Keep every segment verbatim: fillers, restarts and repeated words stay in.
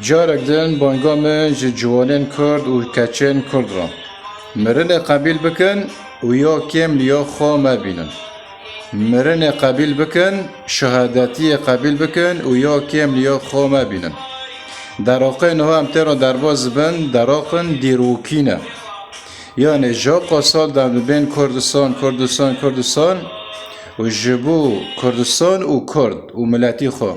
Carek din banga min ji ciwanên Kurd û keçên Kurd re. Mirinê qebîl bikin û ya kêm li ya xwe mebînin. Mirinê qebîl bikin, şehadetiyê qebîl bikin û ya kêm li ya xwe mebînin. Deraqê niha em tê re derbas dibin, deraqin dîrokî ne. Yanî ji qasal dem dibên Kurdistan, Kurdistan, Kurdistan û ji bo Kurdistan û Kurd û miletî xwe.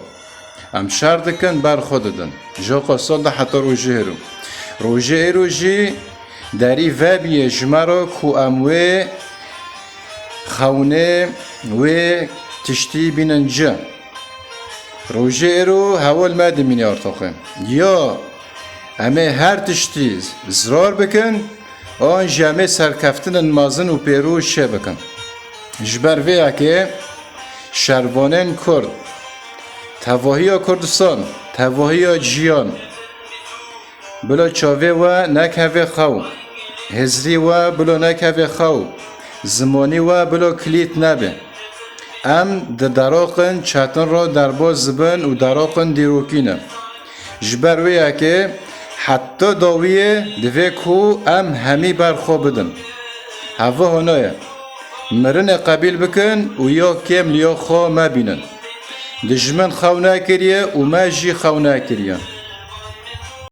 Em şer dikin, ber xwe didin. Ji qasal de heta rojê hêro. Rojê êro jî derî vebiye ji me re ku em wê xewnê, wê tiştî bînin ci. Rojê êro hewa li me dimîne artoxê. Ya em ê her tiştî zirar bikin, an jî em ê serkeftinên mezin û pêroz çêbikin. Ji ber vê yekê şervanên Kurd, tevahiya Kurdistan, tevahiya jiyan, bila çavê we nekeve xew, hizrî we bila nekeve xew, zimanî we bila kilît nebe. Em di deraqin çetin re derbas dibin û deraqin dîrokî ne. Ji ber wê yekê heta dawiyê divê ku em hemî ber xwe bidin. Heva hona ye. Mirinê qebîl bikin û ya kêm li ya xwe mebînin. Dijmin xew nekiriye û me jî xew nekiriye.